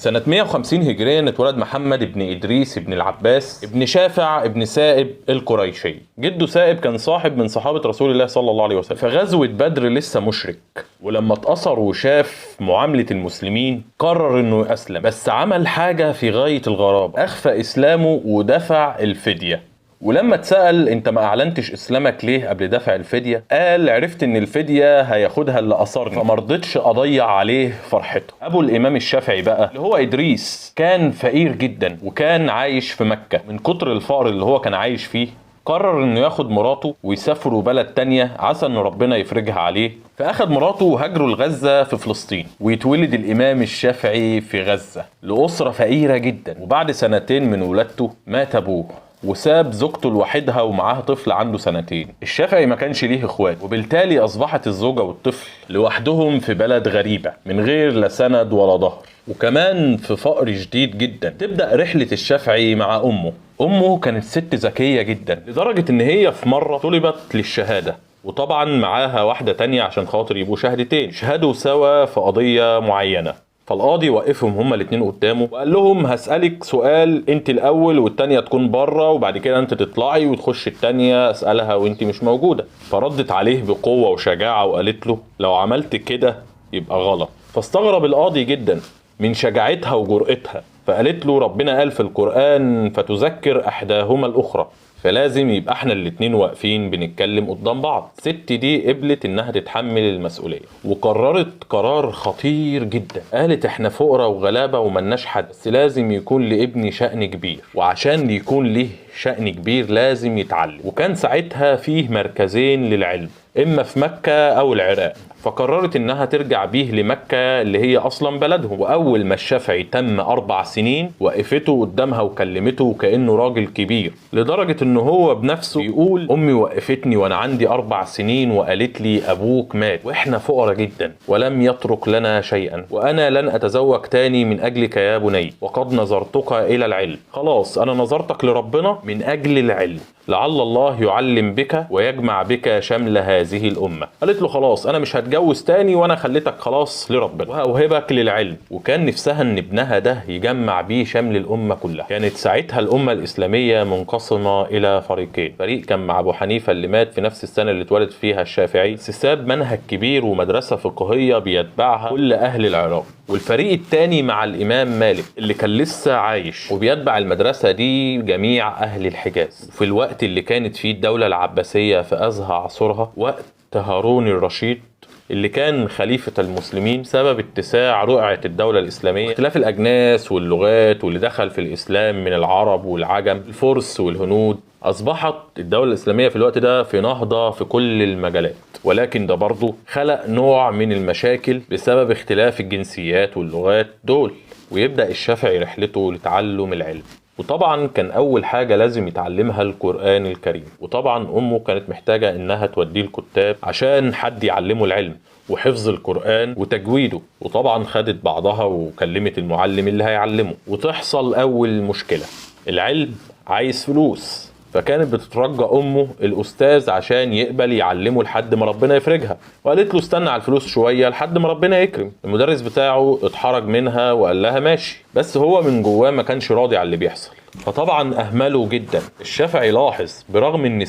سنة 150 هجريا اتولد محمد بن إدريس بن العباس ابن شافع ابن سائب القريشي. جده سائب كان صاحب من صحابة رسول الله صلى الله عليه وسلم. في غزوة بدر لسه مشرك، ولما اتأثر وشاف معاملة المسلمين قرر انه يأسلم، بس عمل حاجة في غاية الغرابة، أخفى إسلامه ودفع الفدية. ولما اتسأل انت ما اعلنتش اسلامك ليه قبل دفع الفدية، قال عرفت ان الفدية هياخدها اللي اثرني فمرضتش اضيع عليه فرحته. ابو الامام الشافعي بقى اللي هو ادريس كان فقير جدا وكان عايش في مكة. من كتر الفقر اللي هو كان عايش فيه قرر انه ياخد مراته ويسافروا بلد تانية عسى ان ربنا يفرجها عليه. فاخد مراته وهاجروا لغزة في فلسطين، ويتولد الامام الشافعي في غزة لأسرة فقيرة جدا. وبعد سنتين من ولادته مات ابوه وساب زوجته لوحدها ومعاها طفل عنده سنتين. الشافعي ما كانش ليه اخوات، وبالتالي اصبحت الزوجة والطفل لوحدهم في بلد غريبة من غير لا سند ولا ظهر، وكمان في فقر شديد جدا. تبدأ رحلة الشافعي مع امه. امه كانت ست ذكية جدا لدرجة ان هي في مرة طلبت للشهادة، وطبعا معاها واحدة تانية عشان خاطر يبقوا شهادتين، شهدوا سوا في قضية معينة. فالقاضي وقفهم هما الاتنين قدامه وقال لهم هسألك سؤال، انت الاول والتانية تكون بره، وبعد كده انت تطلعي وتخش التانية اسألها وانت مش موجودة. فردت عليه بقوة وشجاعة وقالت له لو عملت كده يبقى غلط. فاستغرب القاضي جدا من شجاعتها وجرأتها، فقالت له ربنا قال في القرآن فتذكر احداهما الاخرى، فلازم يبقى احنا الاتنين واقفين بنتكلم قدام بعض. الست دي قبلت انها تتحمل المسؤولية وقررت قرار خطير جدا. قالت احنا فقراء وغلابة وملناش حد، بس لازم يكون لابني شأن كبير، وعشان يكون ليه شأن كبير لازم يتعلم. وكان ساعتها فيه مركزين للعلم، اما في مكة او العراق، فقررت انها ترجع بيه لمكة اللي هي اصلا بلدهم. واول ما الشافعي تم 4 سنين وقفته قدامها وكلمته وكأنه راجل كبير، لدرجة ان هو بنفسه يقول امي وقفتني وانا عندي 4 سنين وقالت لي ابوك مات واحنا فقراء جدا ولم يترك لنا شيئا، وانا لن اتزوج تاني من اجلك يا بني، وقد نظرتك الى العلم. خلاص انا نظرتك لربنا من اجل العلم، لعل الله يعلم بك ويجمع بك شمل هذه الأمة. قالت له خلاص أنا مش هتجوز تاني وأنا خليتك خلاص لربنا وهوهبك للعلم. وكان نفسها إن ابنها ده يجمع بيه شمل الأمة كلها. كانت ساعتها الأمة الإسلامية منقسمة إلى فريقين، فريق كان مع أبو حنيفة اللي مات في نفس السنة اللي اتولد فيها الشافعي، ساب منهج كبير ومدرسة فقهية بيتبعها كل أهل العراق، والفريق التاني مع الإمام مالك اللي كان لسه عايش وبيتبع المدرسة دي جميع أهل الحجاز. في الوقت اللي كانت فيه الدولة العباسية في أزهى عصرها، وقت هارون الرشيد اللي كان خليفة المسلمين، سبب اتساع رقعة الدولة الإسلامية، اختلاف الأجناس واللغات واللي دخل في الإسلام من العرب والعجم الفرس والهنود، أصبحت الدولة الإسلامية في الوقت ده في نهضة في كل المجالات. ولكن ده برضه خلق نوع من المشاكل بسبب اختلاف الجنسيات واللغات دول. ويبدأ الشافعي رحلته لتعلم العلم، وطبعا كان أول حاجة لازم يتعلمها القرآن الكريم. وطبعا أمه كانت محتاجة إنها توديه الكتاب عشان حد يعلمه العلم وحفظ القرآن وتجويده. وطبعا خدت بعضها وكلمت المعلم اللي هيعلمه. وتحصل أول مشكلة، العلم عايز فلوس، فكانت بتترجى أمه الأستاذ عشان يقبل يعلمه لحد ما ربنا يفرجها، وقالت له استنى على الفلوس شوية لحد ما ربنا يكرم. المدرس بتاعه اتحرج منها وقال لها ماشي، بس هو من جواه ما كانش راضي على اللي بيحصل، فطبعا أهمله جدا. الشافعي لاحظ برغم ان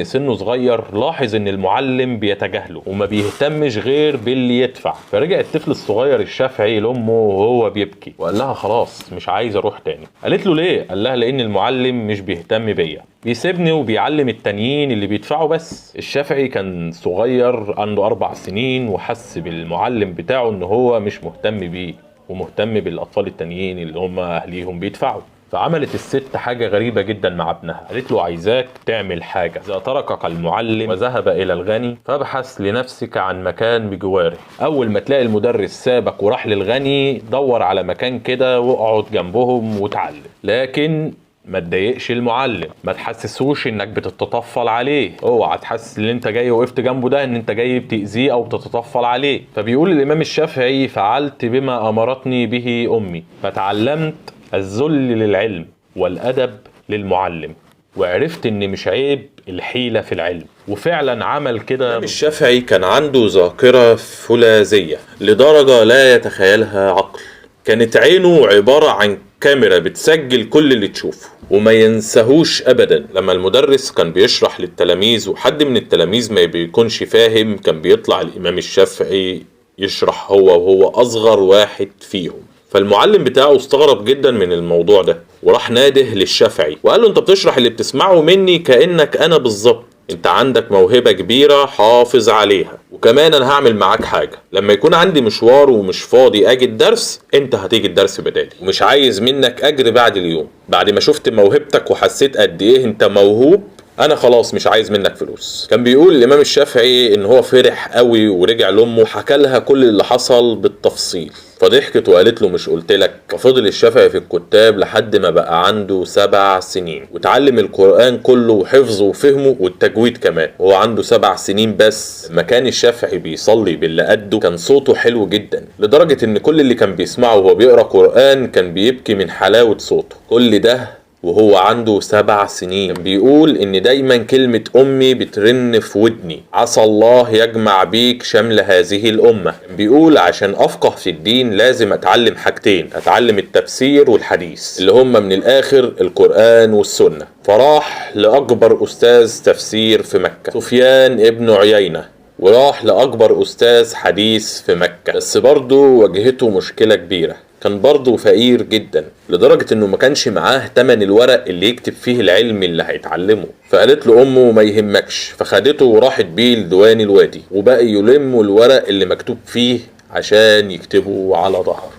سنه صغير لاحظ ان المعلم بيتجاهله وما بيهتمش غير باللي يدفع. فرجع الطفل الصغير الشافعي لامه وهو بيبكي وقال لها خلاص مش عايز اروح تاني. قالت له ليه؟ قال لها لان المعلم مش بيهتم بيا، بيسيبني وبيعلم التانيين اللي بيدفعوا بس. الشافعي كان صغير عنده 4 سنين وحس بالمعلم بتاعه ان هو مش مهتم بيه ومهتم بالاطفال التانيين اللي هم اهليهم بيدفعوا. فعملت الست حاجة غريبة جدا مع ابنها، قالت له عايزاك تعمل حاجة، إذا تركك المعلم وذهب إلى الغني فابحث لنفسك عن مكان بجواره. أول ما تلاقي المدرس سابك وراح للغني دور على مكان كده واقعد جنبهم وتعلم، لكن ما تضايقش المعلم، ما تحسسوش انك بتتطفل عليه، اوعى تحسس ان انت جاي وقفت جنبه ده ان انت جاي بتأذيه او بتتطفل عليه. فبيقول الامام الشافعي فعلت بما امرتني به امي، فتعلمت الذل للعلم والادب للمعلم، وعرفت ان مش عيب الحيلة في العلم. وفعلا عمل كده. الشافعي كان عنده ذاكرة فولاذية لدرجة لا يتخيلها عقل. كانت عينه عبارة عن كاميرا بتسجل كل اللي تشوفه وما ينساهوش ابدا. لما المدرس كان بيشرح للتلاميذ وحد من التلاميذ ما بيكونش فاهم، كان بيطلع الامام الشافعي يشرح هو، وهو اصغر واحد فيهم. فالمعلم بتاعه استغرب جدا من الموضوع ده، وراح ناده للشافعي وقال له انت بتشرح اللي بتسمعه مني كأنك انا بالظبط، انت عندك موهبة كبيرة حافظ عليها، وكمان انا هعمل معاك حاجة، لما يكون عندي مشوار ومش فاضي اجي الدرس انت هتيجي الدرس بدالي، ومش عايز منك اجر بعد اليوم. بعد ما شفت موهبتك وحسيت قد ايه انت موهوب، انا خلاص مش عايز منك فلوس. كان بيقول الامام الشافعي ان هو فرح قوي ورجع لامه وحكى لها كل اللي حصل بالتفصيل، فضحكت وقالت له مش قلت لك. ففضل الشافعي في الكتاب لحد ما بقى عنده 7 سنين، وتعلم القرآن كله وحفظه وفهمه والتجويد كمان، وهو عنده 7 سنين بس. لما كان الشافعي بيصلي باللي قده كان صوته حلو جدا، لدرجة ان كل اللي كان بيسمعه وهو بيقرأ قرآن كان بيبكي من حلاوة صوته. كل ده وهو عنده 7 سنين. كان بيقول ان دايما كلمة امي بترن في ودني، عسى الله يجمع بيك شمل هذه الامة. كان بيقول عشان افقه في الدين لازم اتعلم حاجتين، اتعلم التفسير والحديث اللي هم من الاخر القرآن والسنة. فراح لاكبر استاذ تفسير في مكة، سفيان ابن عيينة، وراح لاكبر استاذ حديث في مكة. بس برضه واجهته مشكلة كبيرة، كان برضه فقير جدا لدرجة انه ما كانش معاه تمن الورق اللي يكتب فيه العلم اللي هيتعلمه. فقالت له امه ما يهمكش، فخدته وراحت بيه لديوان الوادي، وبقى يلم الورق اللي مكتوب فيه عشان يكتبه على ظهره.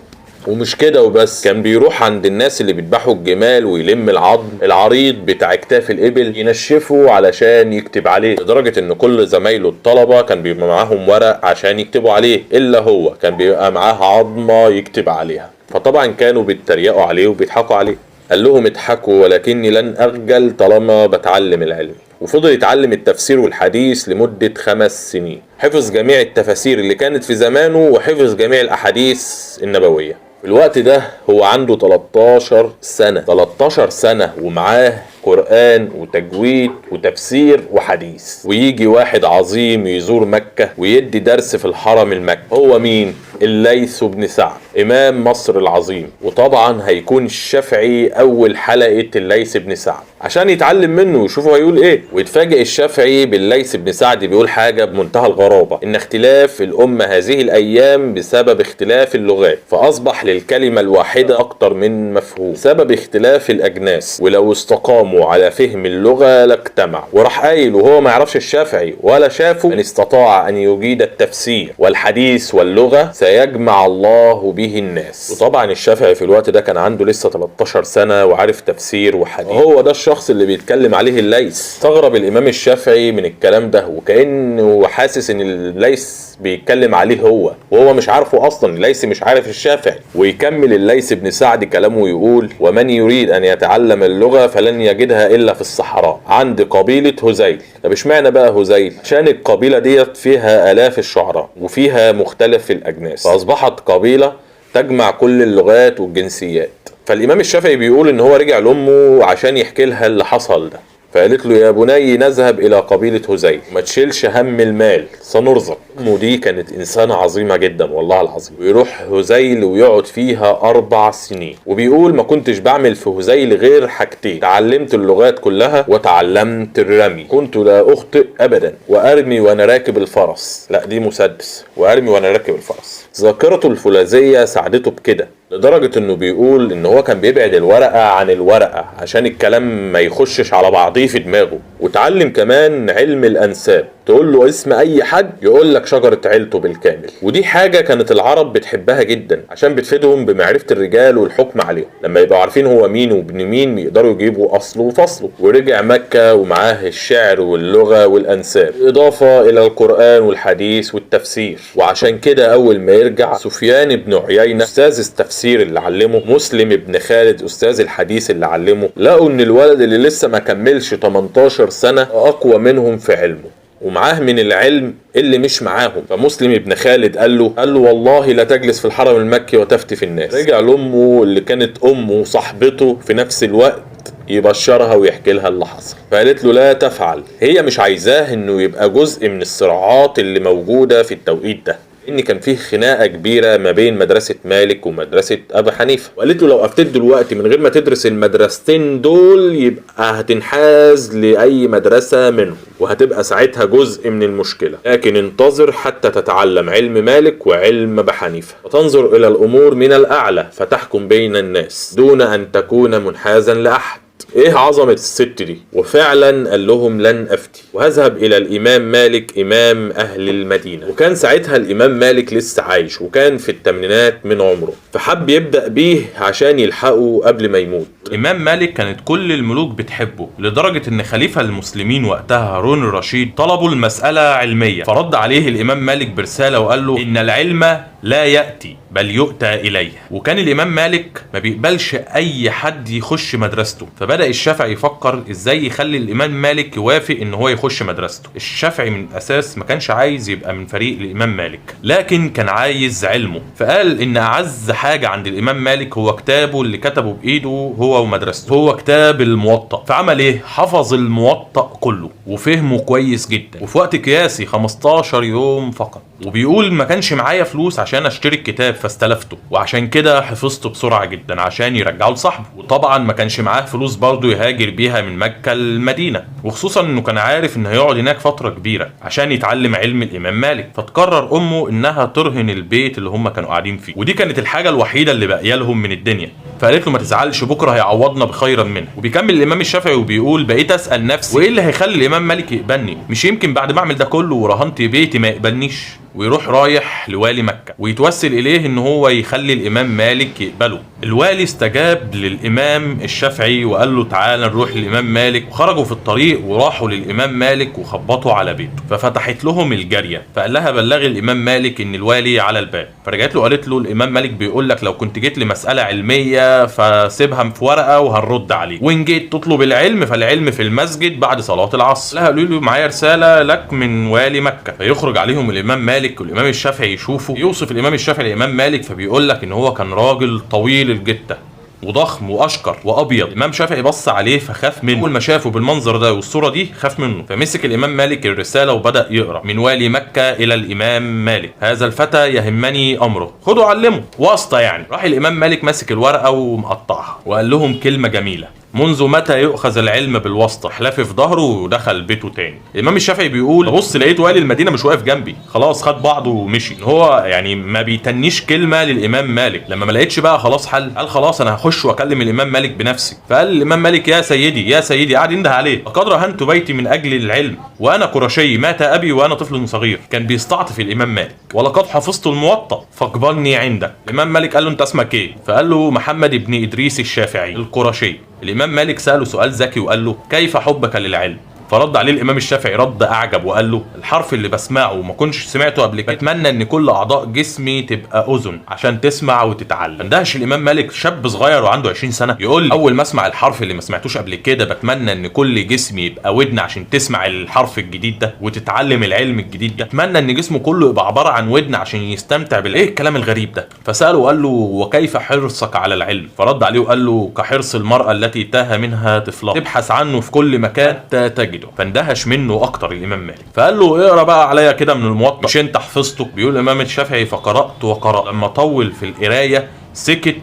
ومش كده وبس، كان بيروح عند الناس اللي بيذبحوا الجمال ويلم العظم العريض بتاع كتاف الابل ينشفه علشان يكتب عليه، لدرجة ان كل زمايله الطلبة كان بيبقى معاهم ورق عشان يكتبوا عليه، الا هو كان بيبقى معاه عظمة يكتب عليها. فطبعا كانوا بيتريقوا عليه وبيضحكوا عليه. قال لهم اضحكوا ولكني لن اخجل طالما بتعلم العلم. وفضل يتعلم التفسير والحديث لمدة 5 سنين، حفظ جميع التفاسير اللي كانت في زمانه وحفظ جميع الاحاديث النبوية. في الوقت ده هو عنده 13 سنة، 13 سنة ومعاه قرآن وتجويد وتفسير وحديث. ويجي واحد عظيم يزور مكة ويدي درس في الحرم المكي، هو مين؟ الليث بن سعد، إمام مصر العظيم. وطبعا هيكون الشافعي أول حلقة الليث بن سعد عشان يتعلم منه ويشوفه هيقول إيه. ويتفاجئ الشافعي بالليث بن سعد بيقول حاجة بمنتهى الغرابة، إن اختلاف الأمة هذه الأيام بسبب اختلاف اللغات، فأصبح للكلمة الواحدة أكتر من مفهوم بسبب اختلاف الأجناس، ولو استقاموا على فهم اللغة لاجتمع. وراح قايل وهو ما يعرفش الشافعي ولا شافه، من استطاع أن يجيد التفسير والحديث واللغة سيجمع الله به الناس. وطبعا الشافعي في الوقت ده كان عنده لسه 13 سنة وعارف تفسير وحديث، هو ده الشخص اللي بيتكلم عليه الليث. استغرب الإمام الشافعي من الكلام ده، وكأنه حاسس إن الليث بيتكلم عليه هو، وهو مش عارفه أصلا، الليث مش عارف الشافعي. ويكمل الليث بن سعد كلامه ويقول ومن يريد أن يتعلم اللغة فلن يجدها إلا في الصحراء عند قبيلة هذيل. طب اشمعنى بقى هذيل؟ عشان القبيلة ديت فيها آلاف الشعراء وفيها مختلف الأجناس، فأصبحت قبيلة تجمع كل اللغات والجنسيات. فالإمام الشافعي بيقول إن هو رجع لأمه عشان يحكي لها اللي حصل ده، فقالت له يا بني نذهب إلى قبيلة هذيل، ما تشيلش هم المال سنرزق. أمه دي كانت إنسانة عظيمة جدا والله العظيم. ويروح هذيل ويقعد فيها 4 سنين، وبيقول ما كنتش بعمل في هذيل غير حاجتين، تعلمت اللغات كلها وتعلمت الرمي، كنت لا أخطئ أبدا، وأرمي وأنا راكب الفرس، لا دي مسدس، وأرمي وأنا راكب الفرس. ذاكرته الفولاذية ساعدته بكده، لدرجة انه بيقول ان هو كان بيبعد الورقة عن الورقة عشان الكلام ما يخشش على بعضيه في دماغه. وتعلم كمان علم الانساب، تقول له اسم اي حد يقول لك شجرة عيلته بالكامل. ودي حاجة كانت العرب بتحبها جدا عشان بتفيدهم بمعرفة الرجال والحكم عليهم، لما يبقوا عارفين هو مين وابن مين يقدروا يجيبوا اصله وفصله. ورجع مكة ومعاه الشعر واللغة والانساب، اضافة الى القرآن والحديث والتفسير. وعشان كده اول ما يرجع سفيان بن عيينة استاذ التفسير اللي علمه، مسلم بن خالد استاذ الحديث اللي علمه، لقوا ان الولد اللي لسه ما كملش 18 سنة اقوى منهم في علمه ومعاه من العلم اللي مش معاهم. فمسلم ابن خالد قال له والله لا تجلس في الحرم المكي وتفتي في الناس. رجع لامه اللي كانت امه صاحبته في نفس الوقت يبشرها ويحكي لها اللي حصل، فقالت له لا تفعل، هي مش عايزاه انه يبقى جزء من الصراعات اللي موجودة في التوقيت ده. ان كان فيه خناقه كبيرة ما بين مدرسه مالك ومدرسة ابي حنيفة، وقالت له لو افتيت دلوقتي من غير ما تدرس المدرستين دول يبقى هتنحاز لاي مدرسه منهم وهتبقى ساعتها جزء من المشكلة، لكن انتظر حتى تتعلم علم مالك وعلم ابي حنيفة وتنظر الى الامور من الاعلى فتحكم بين الناس دون ان تكون منحازا لاحد. ايه عظمة الست دي؟ وفعلا قال لهم لن افتي وهذهب الى الامام مالك امام اهل المدينة. وكان ساعتها الامام مالك لسه عايش وكان في الثمانينات من عمره، فحب يبدأ بيه عشان يلحقه قبل ما يموت. الامام مالك كانت كل الملوك بتحبه، لدرجة ان خليفة المسلمين وقتها هارون الرشيد طلبوا المسألة علمية، فرد عليه الامام مالك برسالة وقال له ان العلم لا يأتي بل يؤتى إليه. وكان الإمام مالك ما بيقبلش أي حد يخش مدرسته، فبدأ الشافعي يفكر إزاي يخلي الإمام مالك يوافق إن هو يخش مدرسته. الشافعي من الأساس ما كانش عايز يبقى من فريق الإمام مالك، لكن كان عايز علمه، فقال إن أعز حاجة عند الإمام مالك هو كتابه اللي كتبه بإيده هو ومدرسته، هو كتاب الموطأ. فعمل إيه؟ حفظ الموطأ كله وفهمه كويس جدا، وفي وقت قياسي 15 يوم فقط. وبيقول ما كانش معايا فلوس عشان اشتري الكتاب فاستلفته، وعشان كده حفظته بسرعة جدا عشان يرجعه لصاحبه. وطبعا ما كانش معاه فلوس برضه يهاجر بيها من مكة للمدينة، وخصوصا انه كان عارف انه هيقعد هناك فترة كبيرة عشان يتعلم علم الامام مالك. فتقرر امه انها ترهن البيت اللي هم كانوا قاعدين فيه، ودي كانت الحاجة الوحيدة اللي باقية لهم من الدنيا. فقالت له ما تزعلش، بكره هيعوضنا بخيرا منه. وبيكمل الامام الشافعي وبيقول بقيت اسال نفسي وايه اللي هيخلي الامام مالك يقبلني؟ مش يمكن بعد ما اعمل ده كله ورهنت بيتي ما يقبلنيش؟ ويروح رايح لوالي مكة ويتوسل إليه إن هو يخلي الإمام مالك يقبله. الوالي استجاب للإمام الشافعي وقال له تعالى نروح للإمام مالك. وخرجوا في الطريق وراحوا للإمام مالك وخبطوا على بيته، ففتحت لهم الجارية فقال لها بلغي الإمام مالك إن الوالي على الباب. فرجعت له قالت له الإمام مالك بيقول لك لو كنت جيت لمسألة علمية فسيبها في ورقة وهنرد عليك، وإن جيت تطلب العلم فالعلم في المسجد بعد صلاة العصر. لها قالوا له معايا رسالة لك من والي مكة. فيخرج عليهم الإمام مالك والإمام الشافعي يشوفه، يوصف الإمام الشافعي الإمام مالك فبيقول لك إن هو كان راجل طويل الجتة وضخم واشقر وابيض. الامام شافعي بص عليه فخاف منه، اول ما شافه بالمنظر ده والصورة دي خاف منه. فمسك الامام مالك الرسالة وبدا يقرا: من والي مكة الى الامام مالك، هذا الفتى يهمني امره، خده علمه، واسطه يعني. راح الامام مالك ماسك الورقة ومقطعها وقال لهم كلمة جميلة: منذ متى يؤخذ العلم بالواسطة؟ حلف في ظهره ودخل بيته تاني. الامام الشافعي بيقول بص لقيت والي المدينة مش واقف جنبي، خلاص خد بعضه ومشي. هو يعني ما بيتنيش كلمة للامام مالك. لما ما لقيتش بقى خلاص حل، قال خلاص انا هخش واكلم الامام مالك بنفسي. فقال الامام مالك يا سيدي يا سيدي، قعد ينده عليه، لقد رهنت بيتي من اجل العلم وانا قرشي، مات ابي وانا طفل صغير. كان بيستعطف الامام مالك. ولقد حفظت الموطأ فاقبلني عندك. الامام مالك قال له انت اسمك ايه؟ فقال له محمد بن ادريس الشافعي القرشي. الإمام مالك سأله سؤال ذكي وقال له كيف حبك للعلم؟ فرد عليه الإمام الشافعي رد أعجب وقال له الحرف اللي بسمعه وما كنتش سمعته قبل كده، بتمنى إن كل أعضاء جسمي تبقى أذن عشان تسمع وتتعلم. اندهش الإمام مالك، شاب صغير وعنده 20 سنة، يقول لي أول ما أسمع الحرف اللي ما سمعتوش قبل كده بتمنى إن كل جسمي يبقى ودن عشان تسمع الحرف الجديد ده وتتعلم العلم الجديد ده، أتمنى إن جسمه كله يبقى عبارة عن ودن عشان يستمتع بالإيه الكلام الغريب ده. فسأله وقال له وكيف حرصك على العلم؟ فرد عليه وقال له كحرص المرأة التي تاه منها طفلها، تبحث عنه في كل مكان حتى تجده. فاندهش منه اكتر الامام مالك، فقال له اقرا بقى عليا كده من الموطأ، مش انت حفظته؟ بيقول الامام الشافعي فقرات وقرات. لما طول في القراية سكت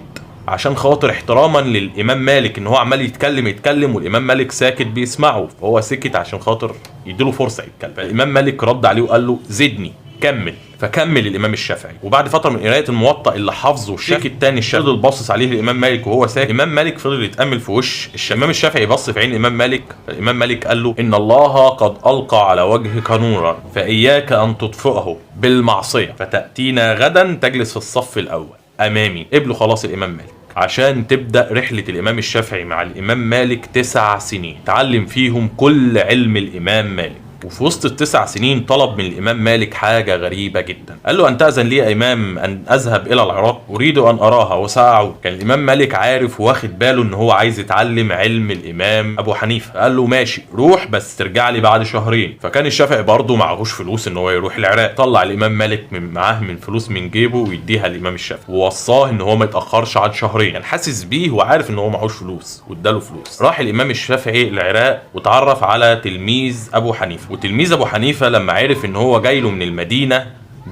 عشان خاطر احتراما للامام مالك، ان هو عمال يتكلم يتكلم والامام مالك ساكت بيسمعه، فهو سكت عشان خاطر يديله فرصة يتكلم. فالامام مالك رد عليه وقال له زدني، كمل. فكمل الامام الشافعي. وبعد فترة من قرايه الموطأ اللي حافظه الشافعي الثاني الشافعي فضل باصص عليه الامام مالك وهو ساكت. الامام مالك فضل يتامل في وش الامام الشافعي، بص في عين الامام مالك. الامام مالك قال له ان الله قد القى على وجهك نورا فاياك ان تطفئه بالمعصية، فتاتينا غدا تجلس في الصف الاول امامي. قبله خلاص الامام مالك عشان تبدأ رحلة الإمام الشافعي مع الإمام مالك 9 سنين تعلم فيهم كل علم الإمام مالك. وفي وسط ال9 سنين طلب من الإمام مالك حاجة غريبة جدا، قال له أن تأذن لي يا إمام أن أذهب إلى العراق، أريد أن أراها وسأعود. كان الإمام مالك عارف واخد باله إن هو عايز يتعلم علم الإمام أبو حنيفة، قال له ماشي روح بس ترجع لي بعد شهرين. فكان الشافعي برضه معهوش فلوس إن هو يروح العراق، طلع الإمام مالك من معاه من فلوس من جيبه ويديها الإمام الشافعي، ووصاه إن هو ما يتأخرش عن شهرين. كان حاسس بيه وعارف إن هو معهوش فلوس واداله فلوس. راح الإمام الشافعي العراق وتعرف على تلميذ أبو حنيفة، وتلميذ ابو حنيفة لما عرف ان هو جاي له من المدينة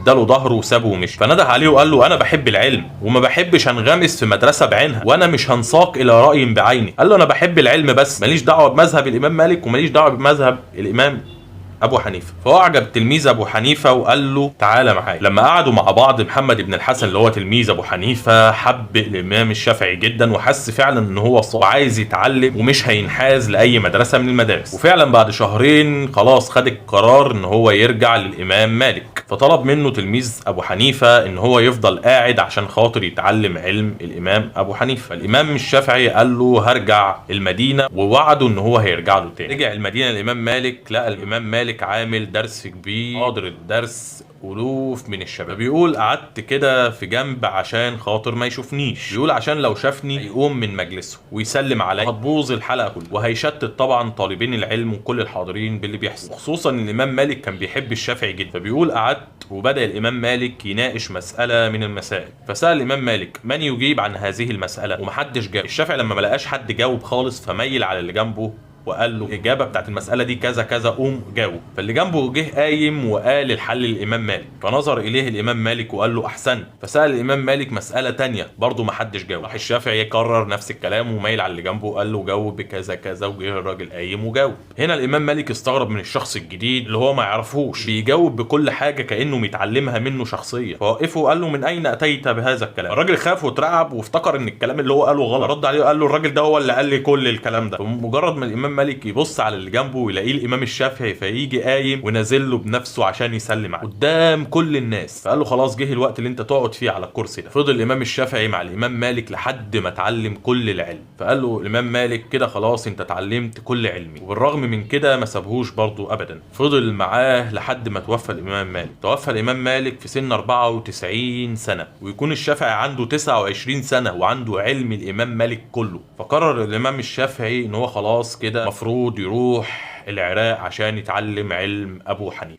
اداله ظهره وسابه ومشي. فنده عليه وقال له انا بحب العلم وما بحبش انغمس في مدرسه بعينها، وانا مش هنساق الى راي بعيني. قال له انا بحب العلم بس، ماليش دعوه بمذهب الامام مالك وماليش دعوه بمذهب الامام ابو حنيفة. فهو اعجب تلميذ ابو حنيفة وقال له تعالى معايا. لما قعدوا مع بعض محمد بن الحسن اللي هو تلميذ ابو حنيفة حب الامام الشافعي جدا، وحس فعلا ان هو عايز يتعلم ومش هينحاز لاي مدرسه من المدارس. وفعلا بعد شهرين خلاص خد القرار ان هو يرجع للامام مالك. فطلب منه تلميذ ابو حنيفة ان هو يفضل قاعد عشان خاطر يتعلم علم الامام ابو حنيفة. الامام الشافعي قال له هرجع المدينة، ووعده ان هو هيرجع له تاني. رجع المدينة الامام مالك، لقى الامام مالك عامل درس كبير، حاضر الدرس ألوف من الشباب. بيقول قعدت كده في جنب عشان خاطر ما يشوفنيش، بيقول عشان لو شافني يقوم من مجلسه ويسلم عليا هتبوظ الحلقة كلها، وهيشتت طبعا طالبين العلم وكل الحاضرين باللي بيحصل، خصوصا ان الامام مالك كان بيحب الشافعي جدا. فبيقول قعدت وبدا الامام مالك يناقش مسالة من المسائل، فسال الامام مالك من يجيب عن هذه المسالة، ومحدش جاوب. الشافعي لما ما لقاش حد جاوب خالص فميل على اللي جنبه وقال له الاجابة بتاعت المسالة دي كذا كذا، قوم جاوب. فاللي جنبه جه قايم وقال الحل للامام مالك، فنظر اليه الامام مالك وقال له احسنت. فسال الامام مالك مسالة تانية برضه ما حدش جاوب. راح الشافعي يكرر نفس الكلام وميل على اللي جنبه وقال له جاوب بكذا كذا، وجه الراجل قايم وجاوب. هنا الامام مالك استغرب من الشخص الجديد اللي هو ما يعرفوش، بيجاوب بكل حاجة كانه متعلمها منه شخصيا. فوقفه وقال له من اين اتيت بهذا الكلام؟ الراجل خاف واترعب وافتكر ان الكلام اللي هو قاله غلط. رد عليه وقال له الراجل ده هو اللي قال لي كل الكلام ده. فمجرد ما الامام مالك يبص على اللي جنبه ويلاقيه الامام الشافعي، فيجي قايم ونازل له بنفسه عشان يسلم عليه قدام كل الناس. فقال له خلاص جه الوقت اللي انت تقعد فيه على الكرسي ده. فضل الامام الشافعي مع الامام مالك لحد ما اتعلم كل العلم. فقال له الامام مالك كده خلاص انت اتعلمت كل علمي. وبالرغم من كده ما سابهوش برضه ابدا، فضل معاه لحد ما توفى الامام مالك. توفى الامام مالك في سن 94 سنة، ويكون الشافعي عنده 29 سنة وعنده علم الامام مالك كله. فقرر الامام الشافعي ان هو خلاص كده مفروض يروح العراق عشان يتعلم علم ابو حنيفة.